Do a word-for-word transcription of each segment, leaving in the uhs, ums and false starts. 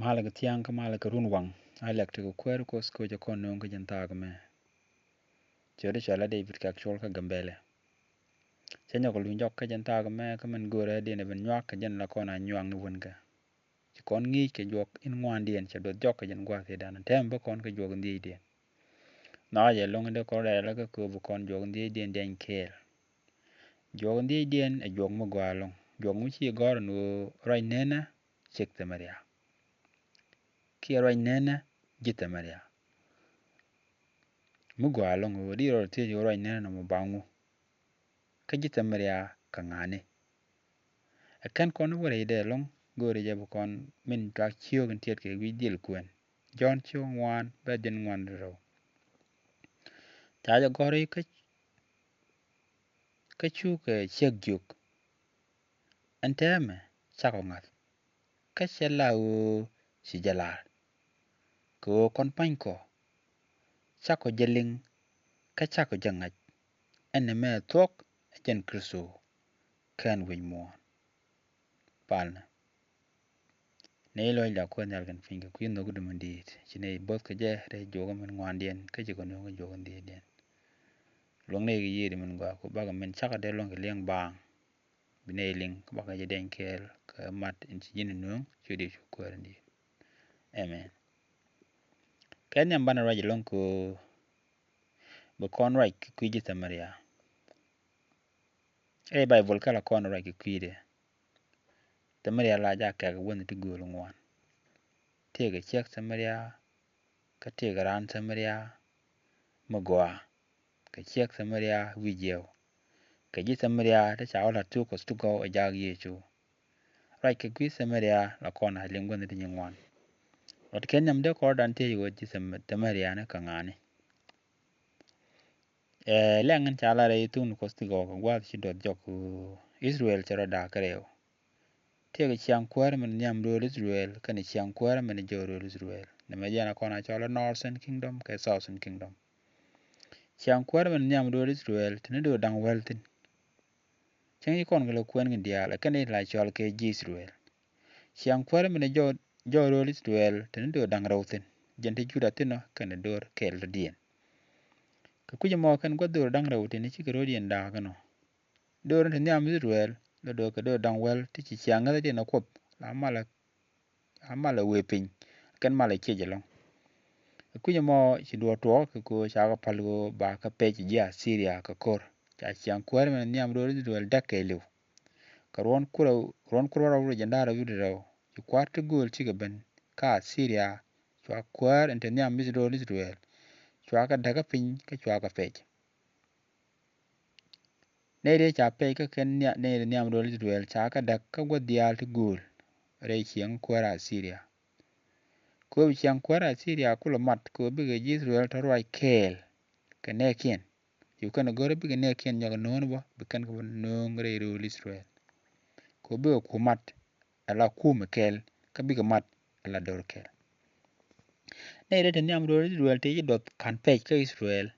Malɛ kɛ thiaŋ kä malɛ kɛ run waŋ. A liak ti kɛ kuäär Kuɔth kɛ ɣöö cɛ kɔn nööŋ kä jɛn thaak ɛmɛ. Ciötdä cɔalɛ David Kɛk Col kä Gambɛlɛ. Cä nyɔk kɛ luny jɔk kä jɛn thaak ɛmɛ kä min göörä diɛn ɛ ben nyuak kɛ jɛn la kɔn a nyuak ni wän kä. Ci kɔn ŋi̱i̱c kɛ juɔk in ŋuandiɛn cɛ duɔth jɔk kɛ jɛn gua̱a̱th ëëdan tɛm bä kɔn kä juɔk in dhiecdiɛn. Nhɔakä jɛ lo̱ŋ in dee kɔn rɛl kä kööb bä kɔn juɔk in dhiecdiɛn diɛny kɛɛl. Juɔk in dhiecdiɛn ɛ juɔk mi gɔaa ɛlɔ̱ŋ. Juɔk mi ci gɔ̱r ɛn ɣöö ruac nenä ciek Thamaria. Kiɛ ruac nenä ji̱ Thamaria. Mi gɔaa ɛlɔ̱ŋ ɣöö di rɔɔd thiec ɣöö ruac nenä nɔmɔ baŋu. Kä ji̱ Thamaria kä ŋa̱ni. Ɛ kɛn kɔn wä rɛydɛ ɛlɔ̱ŋ göörä jɛ bi kɔn min cua ciök in tiɛt kɛ wi̱c dhil kuɛn. Jɔ̱ɔ̱n ciök ŋuan bɛ jiɛn ŋuan rɛw. Ca jɛ gɔ̱r i̱ kä, kä cukɛ ciek jiök. Ɛn tɛmɛ cakɔ ŋa̱th. Kä cɛ la ɣöö ci jɛ lar. Kɛ ɣöö kɔn pa̱nykɔ cakɔ jɛ liŋ kä cakɔ jɛ ŋa̱c. Ɛn ɛmɛ thuɔ̱k ɛ jɛn Kritho kɛn wi̱c muɔ̱ɔ̱n. Palnɛ. Nɛy lɔcda Kuäär nhial kɛnɛ piny kɛ kui̱ nhök duŋ mi di̱i̱t. Ci nɛy bo̱th kɛ jɛ rɛy juɔkä min ŋuandiɛn kä ci kɛ nööŋ kä juɔkä dhiecdiɛn. Luäŋ nɛy kɛ yiëëdi min gɔaa ku bakɛ min cakɔ dee luäŋ kɛ liɛŋ baaŋ. Bi nɛy liŋ kä bakɛ jɛ dɛny kɛɛl kɛ mat in ci ji̱n nööŋ ci diɛ cu Kuäär in di̱i̱t. Amen. Kɛ nhiam banɛ ruac ɛlɔ̱ŋ kɛ ɣöö bi kɔn ruac kɛ kui̱ ji̱ Thamaria. Rɛy Baibol kɛ la kɔn ruac kɛ kui̱dɛ. Thamaria la ja kɛk wäni ti gööl ŋuan. Tëëkɛ ciek Thamaria kä tëëkɛ raan Thamaria mi gɔaa. Kɛ ciek Thamaria wi̱i̱ jiɛw. Kɛ ji̱ Thamaria ti ca wä la̱t thuk Kuɔth ti gɔw ɛ jak Yecu. Ruac kɛ kui̱ Thamaria la kɔn a liŋ wäni ti nyin ŋuan. Luɔt kɛ nhiam dee kɔrdan thiec ɣöö ji̱ Thamaria ni kä ŋa̱ni. Ɛ lɛŋ in ca lar rɛy thukni Kuɔth ti gɔw kɛ gua̱a̱th ci duɔth jɔk Israel cɛ rɔ da̱a̱k kärɛw. Tëëkɛ ciaŋ kuäärä min nhiam rööl Israel kɛnɛ ciaŋ kuäärä min jɔw rööl Israel. Nɛmɛ jɛn a kɔn a cɔl ɛ Northern Kingdom kɛ Southern Kingdom. Ciaŋ kuäärä min nhiam rööl Israel te ni do̱r da̱ŋ wäl thi̱n. Cäŋ ci kɔn kɛ lɛ kuɛn kɛ diaal ɛ kɛn i̱ la cɔal kɛ ji̱ Israel. Ciaŋ kuäärä min jɔw, jɔw rööl Israel te ni do̱r da̱ŋ rɛw thi̱n. Jɛn te Juda thi̱n ɔ kɛnɛ do̱r kɛɛl rɔ̱diɛn. Kɛ kui̱c ɛmɔ kɛn gua̱th do̱r da̱ŋ rɛw thi̱n cikɛ rɔ̱diɛn da̱a̱k ɛnɔ. Do̱r in te nhiam Israel la do̱r kɛ do̱r da̱ŋ wäl ti ci ciaŋ ŋäthädiɛn ɛ Kuoth la malɛ, la malɛ wëë piny kɛn malɛ ciec ɛlɔ̱ŋ. Ɛ kui̱c ɛmɔ ci duɔɔr tuɔɔk kɛ köö ca kɛ päl ɣöö ba kɛ pɛc ji̱ Asiria kɛ ko̱r. Ca ciaŋ kuäärä min nhiam rööl Israel däk kɛɛliw. Kɛ ruɔ̱n kurɛ, ruɔ̱n kurɛ rɛw rɛw jɛn da̱ŋ rɛw wi̱cdɛ rɛw ci kua̱r ti gööl cikɛ ben kä Asiria cua kuäär in te nhiam Israel, Israel. Cua kɛ däk kä piny kä cua kɛ pɛc. Nɛy ti ca pɛc kä kɛn nia-, nɛy ti nhiam rööl Israel ca kɛ däk kä gua̱th diaal ti gööl rɛy ciɛŋ kuäär Asiria. Kööb ciɛŋ kuäär Asiria kulɛ mat kööb bikɛ ji̱ Israel tɔ ruac kɛɛl kɛ nɛɛkiɛn. Cu kɛn go̱rɛ bikɛ nɛɛkiɛn nyɔk no̱o̱ŋ bä bi kɛn kɛ bä no̱o̱ŋ rɛy rööl Israel. Kööb bikɛ ku mat ala kumɛ kɛɛl kä bikɛ mat ala do̱r kɛɛl. Nɛy rɛy ti nhiam rööl Israel ti ci duɔth ka̱n pɛc kä Israel.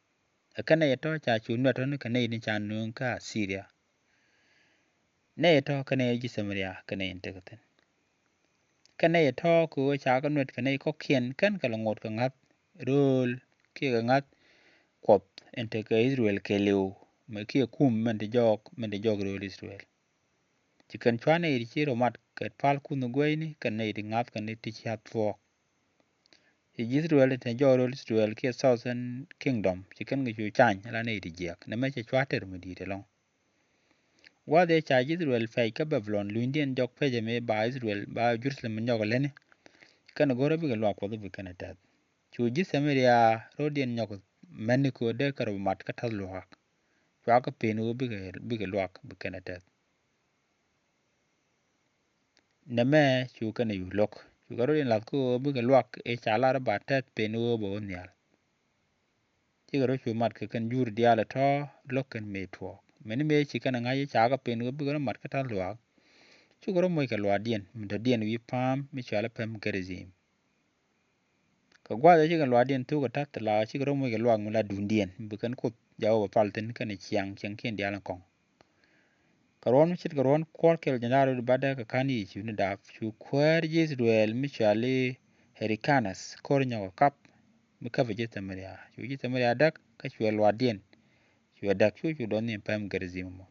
Ɛ kɛn nɛy tɔ ca cu nuɛt tɔ ni kɛ nɛy ni ca nööŋ kä Asiria. Nɛy tɔ kɛ nɛy ji̱ Thamaria kɛ nɛy in tekɛ thi̱n. Kɛ nɛy tɔ kɛ ɣöö ca kɛ nuɛt kɛ nɛy kɔ̱kiɛn kɛn kɛ lɛ ŋot kɛ ŋa̱th rööl kiɛ kɛ ŋa̱th Kuɔth in tekɛ Israel kɛɛliw mɛ kiɛ kum min ti jɔɔk, min ti jɔɔk rööl Israel. Ci kɛn cua nɛy ti ci rɔ mat kɛ pal kunh gueyni kɛn nɛy ti ŋa̱th kɛn ti ci hath thuɔɔk. Ci ji̱ Israel ti te jɔɔk rööl Israel kiɛ Southern Kingdom ci kɛn kɛ cu cany ala nɛy ti jiɛk nɛmɛ cɛ cua tɛr mi di̱i̱t ɛlɔ̱ŋ. Gua̱th ëë ca ji̱ Israel pɛc kä Babilon lunydiɛn jɔk pecä mëë ba Israel ba Jerusalem nyɔk lätni. Kɛn go̱rä bikɛ luak Kuɔth bi kɛn ɛ tɛth. Cu ji̱ Thamaria ro̱diɛn nyɔk mɛni köö dee kɛ rɔ mat kä ta̱th luaak. Cua kɛ pen ɣöö bikɛ, bikɛ luak bi kɛn ɛ tɛth. Nɛmɛ cu kɛn ɛ yuk lo̱k. Cu kɛ ro̱diɛn la̱th kä ɣöö bikɛ luak ëë ca lar ba tɛth pen ɣöö bɛ wä nhial. Cikɛ rɔ cu mat kɛ kɛn jur diaal ɛ tɔ̱ lo̱k kɛn mëë tuɔɔk. Mɛni mëë ci kɛn ɛ ŋa̱c ca kɛ pen ɣöö bikɛ rɔ mat kä ta̱th luaak. Cikɛ rɔ moc kɛ luaakdiɛn mi dɔ̱diɛn wi̱i̱ pa̱a̱m mi cɔal ɛ pɛm Gɛrizim. Kɛ gua̱a̱th ɛ cikɛ luaakdiɛn thuk ɛ ta̱th la cikɛ rɔ moc kɛ luaak mi la duundiɛn mi bi kɛn Kuoth Jawäbä pal thi̱n kɛn ɛ ciaŋ ciaŋkiɛn diaal ɛ kɔ̱ŋ. Kɛ ruɔ̱n mi ce̱tkɛ ruɔ̱n kuɔr kɛl jiɛn da̱ŋ rɛw wi̱cdɛ bädäk kɛ ka̱n Yecu ni daap, cu kuäär ji̱ I-thɛ-rɛl mi cɔal i̱ Hyrkanus ko̱r nyɔk ɛ kap mi käpɛ ji̱ Thamaria. Cu ji̱ Thamaria däk kä cuɛ luaatdiɛn, cuɛ däk, cu cu dɔ̱ŋ nhiam pɛm Gɛrizim ɛmɔ.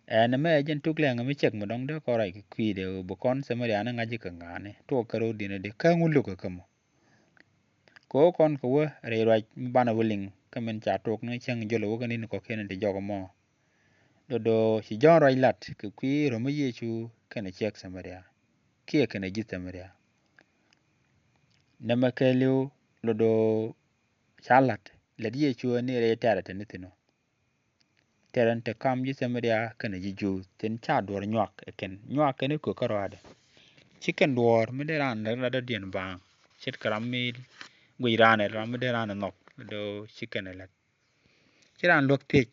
Ɛn ɛmɛ ɛ jɛn tuk lɛŋ mi cɛk mi dɔ̱ŋ dee kɔn ruac kɛ kui̱dɛ ɣöö bi kɔn Thamaria ni ŋa̱c kɛ ŋa̱a̱ni tuɔɔk kɛ ro̱o̱diɛn ɛ dee kä ŋu luk kɛ kä mɔ. Kɛ ɣöö kɔn kɛ wä rɛy ruac mi banɛ wä liŋ kä min ca tok ni cäŋ jol ɛ wä kä ni̱n kɔ̱kiɛn ti jɔk ɛmɔ. Lotdɔ ci Jɔ̱ɔ̱n ruac lat kɛ kui̱ ro̱m mi Yecu kɛnɛ ciek Thamaria kiɛ kɛnɛ ji̱ Thamaria. Nɛmɛ kɛɛliw lotdɔ ca lat lät Yecu ni rɛy tɛ̈rɛ te ni thi̱n ɔ. Tɛ̈rɛ ni te kam ji̱ Thamaria kɛnɛ ji̱ Juudh tin ca duɔ̱ɔ̱r nyuak ɛ kɛn, nyuak kɛn i̱ kök kärɔaadɛ. Ci kɛn duɔ̱ɔ̱r mi dee raan lät lat dɔ̱diɛn baaŋ ce̱tkɛ ram mi guic raan ɛ, ram mi dee raan ɛ nhɔk, lotdɔ ci kɛn ɛ lät. Ci raan luäk thiec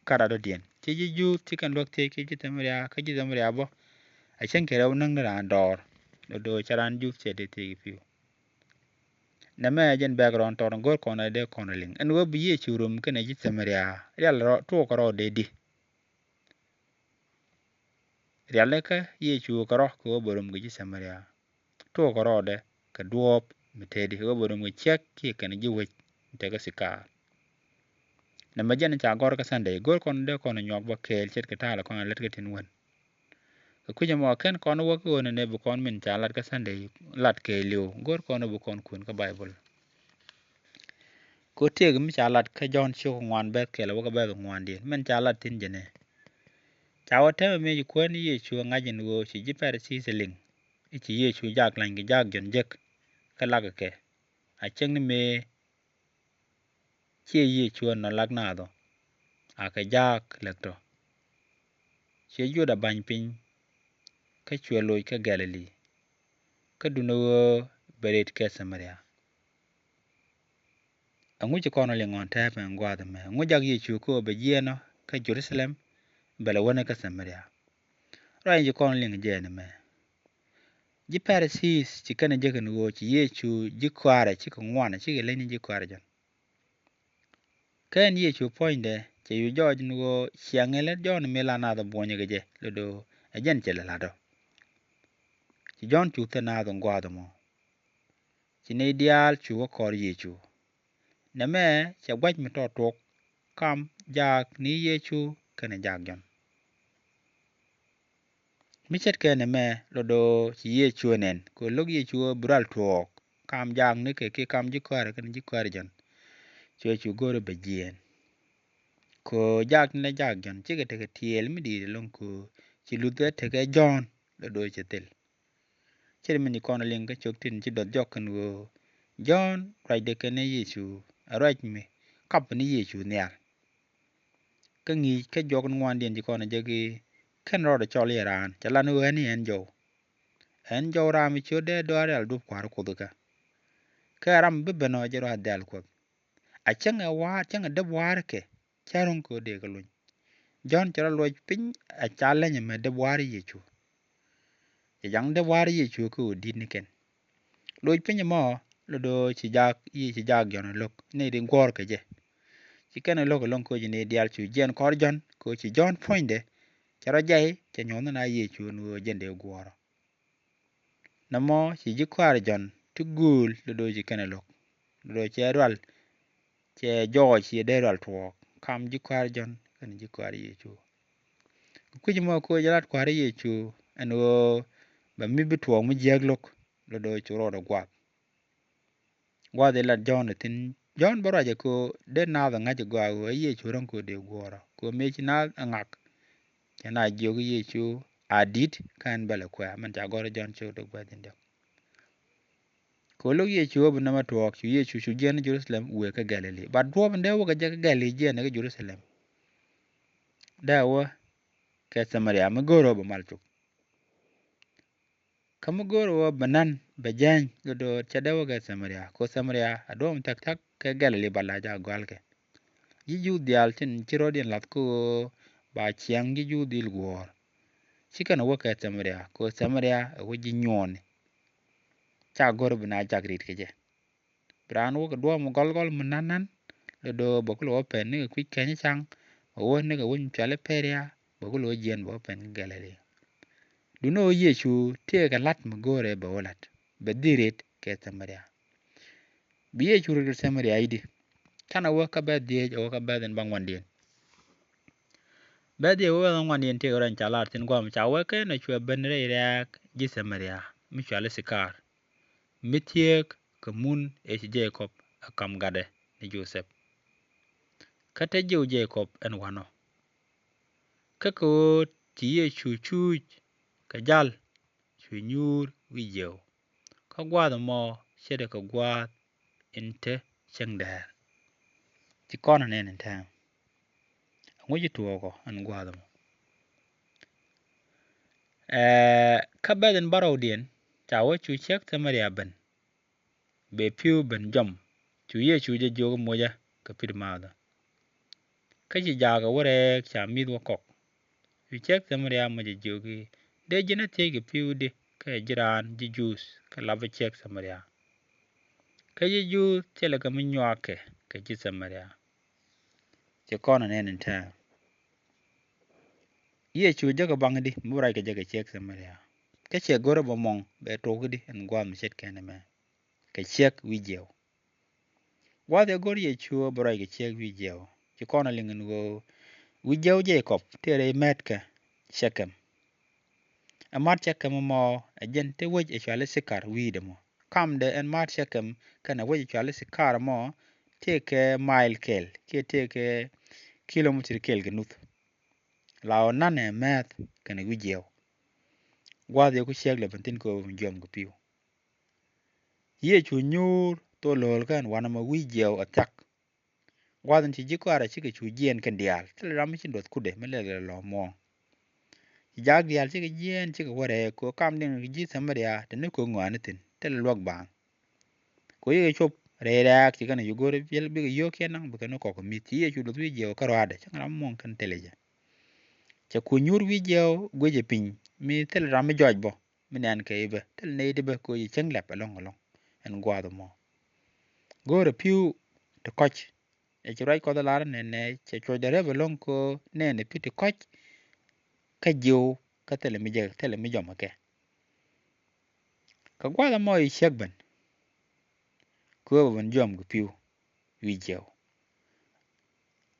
kä rat dɔ̱diɛn. Ci ji̱ Juudh ci kɛn luäk thiec kä ji̱ Thamaria, kä ji̱ Thamaria bä a cäŋ kɛ rɛw näŋ ni raan dɔɔr. Lotdɔ ca raan Juudh cɛ dee thiec i̱ pi̱w. Nɛmɛ ɛ jɛn background tɔr in go̱o̱r kɔn ɛ dee kɔn ɛ liŋ ɛn ɣöö bi Yecu rom kɛnɛ ji̱ Thamaria. Rial rɔ tuɔɔk rɔ dee di. Rialikä Yecu kɛ rɔ kɛ ɣöö bɛ rom kɛ ji̱ Thamaria. Tuɔɔk kɛ rɔɔdɛ kɛ duɔ̱ɔ̱p mi tëëdi ɣöö bɛ rom kɛ ciek kiɛ kɛn ji̱ wec in tekɛ thikaar. Nɛmɛ jɛn ca gɔ̱r kä Sunday, go̱r kɔn dee kɔn nyuak bä kɛɛl ce̱tkɛ ta̱a̱lɛ kɔn lät kä tin wän. Kɛ kui̱c ɛmɔ kɛn kɔn wä kä ɣöö nɛnɛ bi kɔn min ca lat kä Sunday lat kɛɛliw, go̱r kɔn bi kɔn kuɛn kä Baibol. Kɛ ɣöö tëëk mi ca lat kä Jɔ̱ɔ̱n ciök ŋuan bɛ̈th kɛl wä kä bɛ̈th ŋuandiɛn min ca lat thi̱n jɛnɛ. Ca wä tɛmɛ mëë ci kuäär ni Yecu ɛ ŋa̱c ɛn ɣöö ci ji̱ Pɛrithii thil liŋ i̱ ci Yecu jaak la̱ny kɛ jaak Jɔ̱ɔ̱n jek kä lakɛ kɛ. A cäŋ ni mëë ciɛ Yecu ɛn nɔ lak naath ɔ, a kɛ jaak lɛk tɔ. Cuɛ Juda ba̱ny piny kä cuɛ loc kä Galili, kä duundɛ ɣöö bɛ rɛt kɛ Thamaria. Ɛŋu ci kɔn liŋ ɣɔn tɛpɛ ɛn gua̱a̱th ɛmɛ? Ɛŋu jak Yecu kä ɣöö bɛ jiɛɛn ɔ kä Jerusalem, bɛ lɛ wänɛ kä Thamaria? Ruac ci kɔn liŋ jɛɛn ɛmɛ. Ji̱ Pɛrithii ci kɛn jek ɛn ɣöö ci Yecu ji̱ kɔaarɛ cikɛ ŋuan cikɛ leny ni ji̱ kɔaarɛ Jɔ̱ɔ̱n. Kä ɛn Yecu puɔ̱nydɛ cɛ cu jɔɔc ɛn ɣöö ciaŋ ɛ lät Jɔ̱ɔ̱n mi la naath ɛ buɔ̱nyɛ kɛ jɛ, lotdɔ ɛ jɛn cɛ lɛ la̱t ɔ. Ci Jɔ̱ɔ̱n cu thil naath ɛn gua̱a̱th ɛmɔ. Ci nɛy diaal cu wä kɔr Yecu. Nɛmɛ cɛ gua̱c mi tɔt tuɔɔk kam jaak ni Yecu kɛnɛ jaak Jɔ̱ɔ̱n. Mi ce̱tkɛ nɛmɛ lotdɔ ci Yecu ɛ nɛn kɛ ɣöö lo̱k Yecu ɛ bi rual tuɔɔk kam jaak ni kɛ kiɛ kam ji̱ kɔaarɛ kɛnɛ ji̱ kɔaarɛ Jɔ̱ɔ̱n. Cuɛ cu go̱o̱r ɛ bɛ jiɛɛn. Kɛ ɣöö jaak ni la jaak Jɔ̱ɔ̱n cikɛ tekɛ tiɛɛl mi di̱i̱t ɛlɔ̱ŋ kɛ ɣöö ci luth ɛ tekɛ Jɔ̱ɔ̱n lotdɔ cɛ thil. Ce̱t min ci kɔn liŋ kä cök tin ci duɔth jɔk kɛn ɣöö Jɔ̱ɔ̱n ruacdɛ kɛnɛ Yecu, a ruac mi kap ni Yecu nhial. Kä ŋi̱i̱c kä juɔk ni ŋuandiɛn ci kɔn jek i̱ kɛn rɔɔdɛ cɔl i̱ raan, cɛ lan ɣöö ɛn i̱ ɛn jɔw. Ɛn jɔw ram i̱ ciöt dee dɔaar rial dup kua̱r Kuoth kä. Kä ram bi ben ɔ jɛ ruath diaal Kuɔth. A cäŋɛ wa̱a̱r, cäŋɛ däp wa̱a̱r kɛ, cä ro̱ŋ kɛ ɣöö dee kɛ luny. Jɔ̱ɔ̱n cɛ rɔ luɔc piny a ca leny ɛmɛ däp wa̱a̱r Yecu. Cɛ jaŋ däp wa̱a̱r Yecu kɛ ɣöö di̱t ni kɛn. Luɔc piny ɛmɔ, lotdɔ ci jaak, ci jaak Jɔ̱ɔ̱n ɛ lo̱k, ni di guɔ̱ɔ̱r kɛ jɛ. Ci kɛn ɛ lo̱k ɛlɔ̱ŋ kɛ ɣöö ci ni diaal cu jiɛɛn kɔr Jɔ̱ɔ̱n, kɛ ɣöö ci Jɔ̱ɔ̱n puɔ̱nydɛ, cɛ rɔ jay, cɛ nyuɔ̱th ni na Yecu ɛn ɣöö jɛn dee guɔ̱ɔ̱r ɔ. Nɔmɔ ci ji̱ kɔaarɛ Jɔ̱ɔ̱n ti gööl lotdɔ ci kɛn ɛ lo̱k. Lotdɔ cɛ rual, cɛ jɔɔc ci dee rual tuɔɔk kam ji̱ kɔaarɛ Jɔ̱ɔ̱n kɛnɛ ji̱ kɔaarɛ Yecu. Kɛ kui̱c mɔ kɛ ɣöö jɛ lat kɔaarɛ Yecu ɛn ɣöö bɛ mi bi tuɔɔk mi jiääk lo̱k, lotdɔ cu rɔɔdɛ gua̱a̱th. Gua̱a̱th i̱ lat Jɔ̱ɔ̱n ɛ thi̱n. Jɔ̱ɔ̱n bä ruacɛ kɛ ɣöö dee naath ɛ ŋa̱c ɛ gɔaa ɣöö ɛ Yecu ro̱ŋ kɛ ɣöö dee guɔ̱ɔ̱r ɔ. Kɛ ɣöö mëë ci naath ɛ ŋak, cɛ na jiök Yecu a di̱t kä ɛn bä lɛ kuɛ. Min ca gɔ̱r Jɔ̱ɔ̱n cio̱k dee gua̱a̱th in diɔ̱k. Kɛ ɣöö lo̱k Yecu ɣöö bi nɔmɔ tuɔɔk, cu Yecu cu jiɛɛn ni Jerusalem wëë kä Galili. But duɔ̱ɔ̱p in dee wä kɛ jɛ kä Galili jiɛɛn ni kä Jerusalem, dee wä kɛ Thamaria mi go̱o̱r ɣöö bɛ mal cop. Kä mi go̱o̱r ɣöö bɛ nan bɛ jääny, lotdɔ cɛ dee wä kɛ Thamaria. Kɛ ɣöö Thamaria a duɔ̱ɔ̱p in thia̱k thia̱k kɛ Galili, but la jaak gɔalkɛ. Ji̱ Juudh diaal tin ci rɔ̱diɛn la̱th kä ɣöö ba ciaŋ ji̱ Juudh dhil guɔ̱ɔ̱r, ci kɛn ɛ wä kɛ Thamaria, kɛ ɣöö Thamaria ɛ wä ji̱ nyuɔɔni. Ca go̱r bi na jak ri̱t kɛ jɛ. Bi raan wä kɛ duɔ̱ɔ̱p mi gɔlgɔl mi nan nan, lotdɔ bɛ kulɛ wä pɛn ni kɛ kui̱ kɛny ca̱ŋ, ɣöö nikɛ wec mi cɔal i̱ Pɛria, bɛ ku lo̱c jiɛn bɛ wä pɛn kä Galili. Duundɛ ɣöö Yecu tëëkɛ la̱t mi go̱o̱rɛ bɛ wä la̱t, bɛ dhil ret kɛ Thamaria. Bi Yecu ret kɛ Thamaria i̱di? Canɛ wä kä bɛ̈th dhieec ɛ wä kä bɛ̈th in bäŋuandiɛn. Bɛ̈th dhieec wä bɛ̈th bäŋuandiɛn tëëkɛ rɔ in ca lar thi̱n gua̱a̱th mi ca wä kɛn ɛ cuɛ ben rɛy rɛ̈ɛ̈k ji̱ Thamaria mi cɔal i̱ Thikar, mi thieek kɛ mun ëë ci Jekɔb ɛ ka̱m gatdɛ ni Jothɛp. Kä te jiw Jekɔb ɛn wanɔ. Kä kɛ ɣöö ci Yecu cuuc kɛ jal, cu nyuur wi̱i̱ jiɛw. Kä gua̱a̱th ɛmɔ ce̱tkɛ gua̱a̱th in te cäŋ dɛɛr. Ci kɔn ɛ nɛn in täämɛ. Ɛŋu ci tuɔɔkɔ ɛn gua̱a̱th ɛmɔ? Ɛɛ, kä bɛ̈th in bärɔwdiɛn ca wä cu ciek Thamaria ben, bɛ pi̱w ben jɔm, cu Yecu jɛ jiök i̱, mucä kɛ pi̱t maathä. Kä ci jaakɛ wä rɛɛk ca mi̱th wä kɔk. Cu ciek Thamaria mɔ jɛ jiök i̱, dee ji̱n a thiec kɛ pi̱w i̱di kä ɛ ji̱ raan ji̱ Juudh kä lapä ciek Thamaria? Kä ji̱ Juudh thilɛ kɛ mi nyuakɛ kɛ ji̱ Thamaria. Ci kɔn ɛ nɛn in täämɛ. Yecu jäkä baŋ i̱di mi bɛ ruac kɛ jɛ kɛ ciek Thamaria? Kä ciɛ go̱rä bɛ mɔŋ bɛ tok i̱di ɛn gua̱a̱th mi ce̱tkɛ nɛmɛ, kɛ ciek wi̱i̱ jiɛw. Gua̱a̱th ëë go̱r Yecu bɛ ruac kɛ ciek wi̱i̱ jiɛw. Ci kɔn ɛ liŋ ɛn ɣöö wi̱i̱ jiɛw Jekɔb tëë rɛy mɛ̈tkä Cɛkɛm. Ɛ ma̱t Cɛkɛm ɛmɔ ɛ jɛn te wec ɛ cɔal i̱ Thikar wi̱i̱dɛ mɔ. Kamdɛ ɛn ma̱t Cɛkɛm kɛnɛ wec ɛ cɔal i̱ Thikar ɛmɔ tëëkɛ mail kɛl kiɛ tëëkɛ kilometer kɛl kɛ nuth. La ɣöö nanɛ mɛ̈th kɛnɛ wi̱i̱ jiɛw. Gua̱a̱th ëë ku ciek lɛ ben thi̱n kɛ ɣöö bɛ jiɔam kɛ pi̱w. Yecu nyuur thok lo̱o̱l kä ɛn wanɛ mɔ wi̱i̱ jiɛw ɛ thiak. Gua̱a̱th in ci ji̱ kɔaarɛ cikɛ cu jiɛɛn kɛn diaal, thilɛ ram mi ci duɔth kutdɛ mi lɛl kɛ lɔ̱ɔ̱m muɔ̱ɔ̱ŋ. Ci jaak diaal cikɛ jiɛɛn cikɛ wä rɛɛk kɛ ɣöö kamdiɛn kɛ ji̱ Thamaria te ni kɛ ŋɔaani thi̱n, thilɛ luäk baaŋ. Kɛ ɣöö yikɛ cop rɛy rɛ̈ɛ̈k ci kɛn ɛ ci go̱r i̱ bikɛ yio̱o̱kiɛn naŋ bikɛ ni kɔk kɛ mi̱th, ci Yecu luɔth wi̱i̱ jiɛw kä ruaadɛ, cäŋ ram muɔ̱ɔ̱ŋ kɛn thilɛ jɛ. Cɛ ku nyuur wi̱i̱ jiɛw guic ɛ piny mi thilɛ ram mi jɔc bä, mi nɛn kɛ i̱ bä, thilɛ nɛy ti bä kɛ ɣöö ci cäŋ lɛp ɛlɔ̱ŋ ɛlɔ̱ŋ ɛn gua̱a̱th ɛmɔ. Go̱o̱rɛ pi̱w ti kɔ̱c. Ɛ ci ruac Kuɔth ɛ lar nɛnɛ, cɛ cuɔcdɛ rep ɛlɔ̱ŋ kɛ ɣöö nɛnɛ pi̱w ti kɔ̱c kä jiw kä thilɛ mi jɛ, thilɛ mi jɔmɛ kɛ. Kɛ gua̱a̱th ɛmɔ ci ciek ben kɛ ɣöö bɛ ben jiɔam kɛ pi̱w wi̱i̱ jiɛw.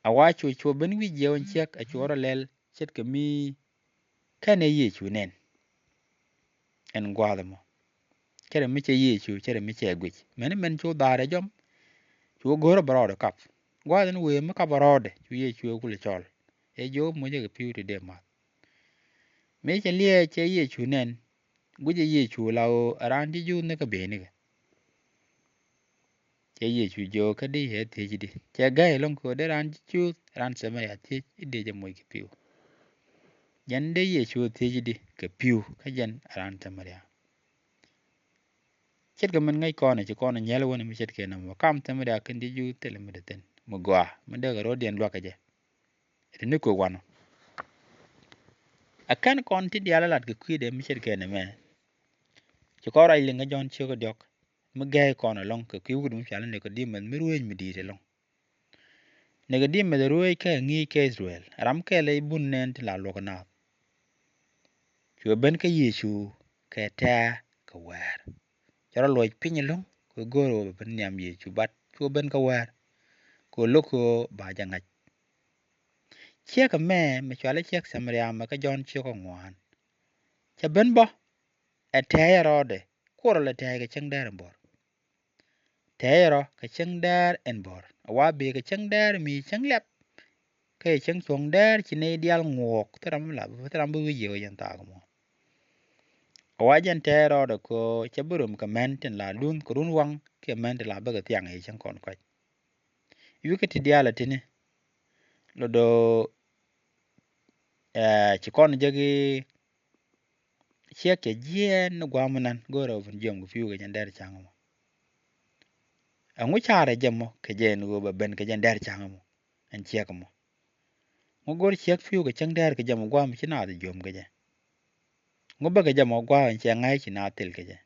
A wa cu cu ben wi̱i̱ jiɛw ɛn ciek a cu rɔ lɛl ce̱tkɛ mi kɛnɛ Yecu nɛn ɛn gua̱a̱th ɛmɔ. Cɛ rɛ mi cɛ Yecu, cɛ rɛ mi cɛ guic. Mɛn mɛn cu dhaarɛ jɔm, cu go̱o̱rä bɛ rɔɔdɛ kap. Gua̱a̱th ɛn wëë mi kap bɛ rɔɔdɛ, cu Yecu ɛ kulɛ cɔl. Ɛ jiök mucä kɛ pi̱w ti dee ma̱th. Mëë cɛ liɛɛc cɛ Yecu nɛn, guicɛ Yecu la ɣöö ɛ raan ji̱ Juudh ni kä bëënikɛ. Cɛ Yecu jiök kä di ɛ thiec di. Cɛ gäi ɛlɔ̱ŋ kɛ ɣöö dee raan ji̱ Juudh, raan Thamaria thiec i̱ dee jɛ moc kɛ pi̱w. Jɛn dee Yecu thiec di kɛ pi̱w kä jɛn ɛ raan Thamaria. Ce̱tkɛ min ŋäc kɔn ɛ ci kɔn ɛ nyɛl wä ni mi ce̱tkɛ nɔmɔ kam Thamaria kɛn ji̱ Juudh thilɛ mi dee thi̱n mi gɔaa mi dee kɛ ro̱diɛn luakä jɛ. Ɛ ti ni kuek wanɔ. Ɛ kɛn kɔn ti diaal ɛ lat kɛ kui̱dɛ mi ce̱tkɛ nɛmɛ. Ci kɔn ruac liŋ kä Jɔ̱ɔ̱n ciök kä diɔ̱k mi gɛɛy kɔn ɛlɔ̱ŋ kɛ kui̱ wut mi cɔal i̱ Nikɔdimɛth mi ruëëc mi di̱i̱t ɛlɔ̱ŋ. Nikɔdimɛth ɛ ruëëc kä ɛ ŋi̱i̱c kä I-thɛ-rɛl, ɛ ram kɛl ɛ i̱ bun nɛn tin la luɔ̱k ɛ naath. Cuɛ ben kä Yecu kɛ tɛ̈ɛ̈ kɛ wäär. Cɛ rɔ luɔc piny ɛlɔ̱ŋ kɛ go̱o̱r ɣöö bɛ ben nhiam Yecu, but cuɛ ben kä wäär. Kɛ lo̱k ɣöö ba jɛ ŋa̱c. Ciek ɛmɛ mi cɔal i̱ ciek Thamaria mɛ kä Jɔ̱ɔ̱n ciök kä ŋuan. Cɛ ben bä ɛ tɛ̈ɛ̈c ɛ rɔɔdɛ, kuɔrɛ lɛ tɛ̈ɛ̈c kɛ cäŋ däär in buɔ̱r. Tɛ̈ɛ̈c ɛ rɔ kɛ cäŋ däär in buɔ̱r. A wa bëë kɛ cäŋ däär mi cäŋ lɛp. Kä cäŋ cuɔ̱ŋ däär ci nɛy diaal ŋuɔ̱ɔ̱k, thil ram bi la, thil ram bi wi̱c yɛ ɣöö yɛn thaak mɔ. A wa jɛn tɛ̈ɛ̈c ɛ rɔɔdɛ kɛ ɣöö cɛ bi röm kɛ män tin la duun kɛ run waŋ kiɛ män tin la bäkɛ thiaŋ ɛ cäŋ kɔn kɔ̱c. Wi̱i̱ kä ti diaal ɛ tini. Lot do̱, ɛɛ, ci kɔn jek i̱ ciek cɛ jiɛɛn ni gua̱a̱m mi nan go̱o̱rɛ ɣöö ben jiɔam kɛ pi̱w kɛ jɛn däär ca̱ŋ ɛmɔ. Ɛŋu ca̱rɛ jɛ mɔ kɛ jɛ ɛn ɣöö bɛ ben kɛ jɛn däär ca̱ŋ ɛmɔ ɛn ciek ɛmɔ? Ŋu go̱o̱r ciek pi̱w kɛ cäŋ däär kɛ jɛ mɔ gua̱a̱m mi ci naath jiɔam kɛ jɛ? Ŋu bä kɛ jɛ mɔ gua̱a̱m ɛn ciɛ ŋa̱c ci naath thil kɛ jɛ?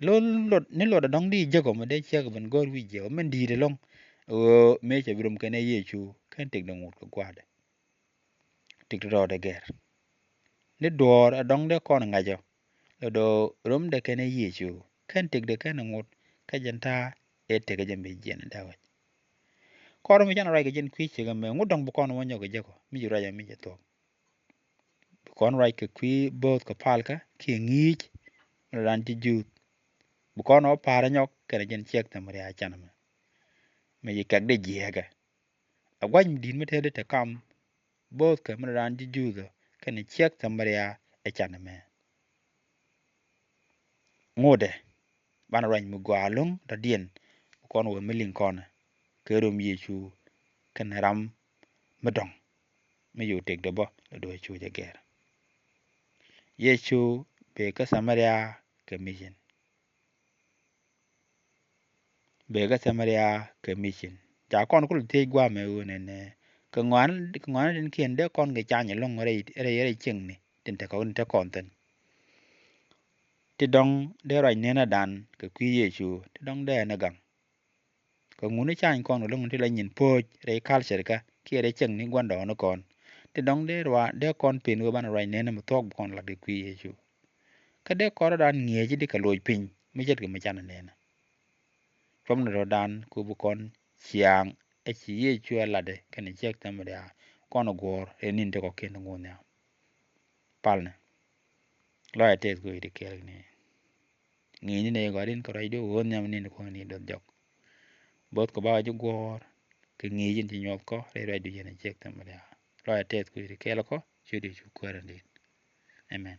Lot, lot, ni lot a dɔ̱ŋ di jek ɔ mi dee ciek ben go̱o̱r wi̱i̱ jiɛw min di̱i̱t ɛlɔ̱ŋ. Ɣöö mëë cɛ bi röm kɛnɛ Yecu kɛ /ken tëkdɛ ŋot kɛ gua̱a̱dɛ. Tëkdɛ rɔɔdɛ gɛr. Ni duɔ̱ɔ̱r ɛ dɔ̱ŋ dee kɔn ŋa̱cä, lɔ do̱ romdɛ kɛnɛ Yecu, /ken tëkdɛ kɛnɛ ŋot, kä jɛn ta̱a̱ ëë tekɛ jɛ mi jiɛn dee wec. Kɔrɛ mi canɛ ruac kɛ jɛn kui̱ ciek ɛmɛ, ŋot dɔ̱ŋ bi kɔn wä nyɔk kɛ jɛ kɔ, mi ci ruac ɛ mi cɛ thuɔ̱k. Bi kɔn ruac kɛ kui̱ bo̱o̱th kɛ palkä kiɛ ŋi̱i̱c mi raan ji̱ Juudh. Bi kɔn wä pa̱a̱r ɛ nyɔk kɛnɛ jɛn ciek Thamaria ɛ can ɛmɛ. Mi ci kɛk dee jiääkɛ. Ɛ gua̱c mi di̱i̱t mi te dee te kam bo̱o̱thkɛ mi raan ji̱ Juudh kɛnɛ ciek Thamaria ɛ can ɛmɛ. Ŋotdɛ banɛ ruac mi gɔaa ɛlɔ̱ŋ dɔ̱diɛn bi kɔn wä mi liŋ kɔn kɛ rom Yecu kɛnɛ ram mi dɔ̱ŋ mi cu tëkdɛ bä lɔ do̱ cu jɛ gɛr. Yecu bëë kä Thamaria kɛ mission. Bëë kä Thamaria kɛ mission. Ca kɔn kulɛ thiec gua̱a̱mɛ ɣöö nɛnɛ, kɛ ŋɔaani, kɛ ŋɔaani tin kiɛn dee kɔn kɛ cany ɛlɔ̱ŋ rɛy, rɛy, rɛy cieŋni tin te kɔn, tin te kɔn thi̱n. Ti dɔ̱ŋ dee ruac nenädan kɛ kui̱ Yecu, ti dɔ̱ŋ dee ɛn ɛ gaŋ. Kɛ ŋuni cany kɔn kɛ lo̱ŋ ti la nyin po̱o̱c rɛy culture kä kiɛ rɛy cieŋni gua̱ndɔɔŋnikɔn. Ti dɔ̱ŋ dee ruac, dee kɔn pen ɣöö banɛ ruac nenä mi thuɔ̱k bi kɔn lat kɛ kui̱ Yecu. Kä dee kɔn rɔ̱dan ŋi̱eec i̱di kɛ loc piny mi ce̱tkɛ mi canɛ nenä. Cuɔpnɛ rɔ̱dan ku bi kɔn ciaŋ ɛ ci Yecu ɛ latdɛ kɛnɛ ciek Thamaria kɔn ɛ guɔ̱ɔ̱r rɛy ni̱n ti kɔ̱kiɛn ti ŋo̱o̱n nhiam. Palnɛ. Lɔcɛ tɛth ku i̱di kɛɛl ni. Ŋi̱i̱cni nɛy gɔaa in kä ruacdu ɣöö nhiam ni̱n kuäŋ ni duɔth jɔk. Bo̱th kɛ bakɛ ji̱ guɔ̱ɔ̱r kɛ ŋi̱i̱c in ci nyuɔth kɔ rɛy ruacdu yɛn ɛ ciek Thamaria. Lɔcɛ tɛth ku i̱di kɛɛl kɔ ciötdu cu kuäär in di̱i̱t. Amen.